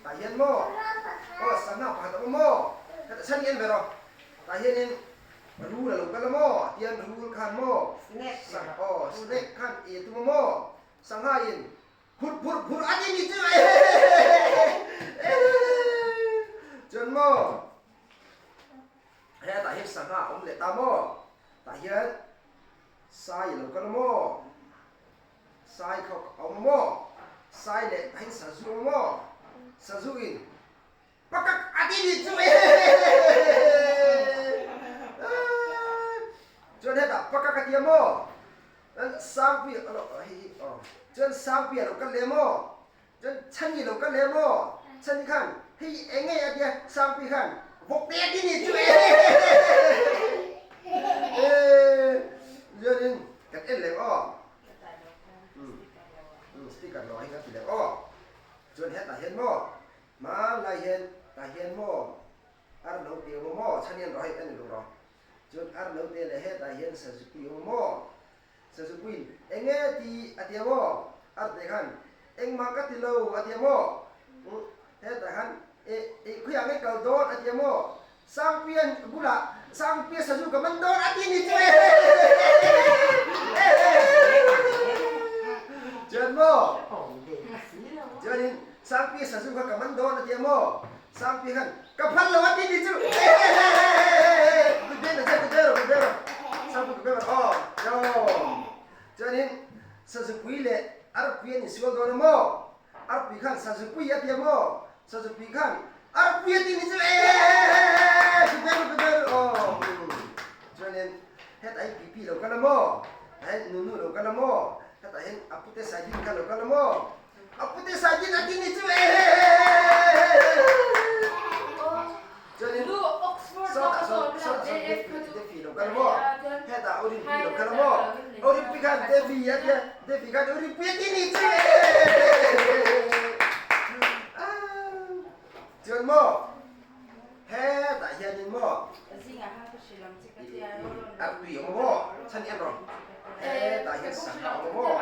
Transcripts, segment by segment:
Tah hian maw aw sangha pakhat a awm maw heta chhan hi en ve rawh tah hianin rul a lo kal a maw tian rul khan maw sangha aw snake khan ei a tum a maw sangha in phur phur phur a ti nih chu chuan maw hetah hian sangha a awm leh ta maw tah hian sai a lo kal a maw. Sai kha a awm maw? Sai leh tahin sazu a awm maw? Sazu in pakak a ti nih chu Chuan hetah pakak a ti a maw? Chuan Sangpui a lo hei hi aw chuan Sangpui a lo kal leh maw? Chuan Chhani a lo kal leh maw? Chhani khan hei eng nge a ti a? Sangpui khan vawk te a ti nih chu Chuanin kan en leh aw. Speaker lo hi kan ti leh aw. Chuan hetah hian maw hmanlai hian tah hian maw ar no te awm maw chhan hian rawh hei en duh rawh. Chuan ar no te leh hetah hian sazupui awm maw sazupuiin eng nge ti a tia maw ar te khan engmah ka ti lo a tia maw hetah khan eh eh khawiah nge kal dawn a tia maw Sangpian bulah Sangpia sazu ka man dawn a ti ni chu Chuan maw? Chuanin Sangpia sazu kha ka man dawn a ti a maw? Sangpia khan ka phal lo a ti ni chu Kut beng na che kut beng rawh kut beng rawh Sangpia kut beng rawh aw yo Chuanin sazupui leh arpui an insual dawn a maw? Arpui khan sazupui a ti a maw? Sazupui khan arpui a ti ni chu eeeeeeeee Kuber kuber aw Chuanin hetah hian pipi lo kal a maw? Tah hian nunu lo kal a maw? Hetah hian apute saidin kha lo kal a maw? Apute saidin a ti ni chu eeeeeeeeeee Chuanin sawtah sawn sawtah sawn Devi lo kal a maw? Hetah Urinpui lo kal a maw? Urinpui khan Devi a ti a. Devi khan u rinpui a ti ni che Chuan maw hetah hianin maw artui awm maw chhan i en rawh hetah hian sangha awm maw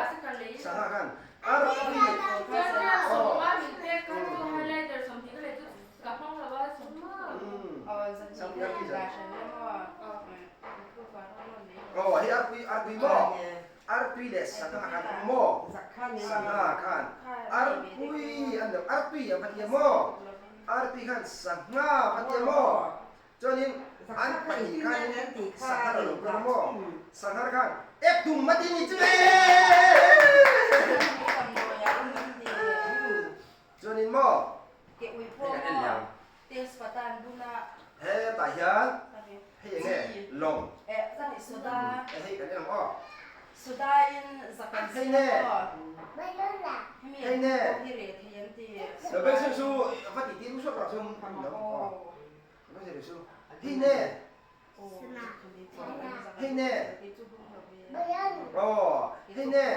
sangha khan artui aw hei artui artui maw Artui leh sangha khan awm maw? Sangha khan arpui an lo artui a va ti a maw? Artui khan sangha va ti a maw? Chuanin an pahnih khanin sangha lo lo kal a maw? Sangha khan ek dum a ti ni chu Chuanin maw? Hei kan en leh ang. Hetah hian hei eng nge lawng hei kan en ang aw hei nge hei nge lo beng chhung chu va tih tir ru rawh chu lo aw lo beng chhung chu hei nge hei nge aw hei nge.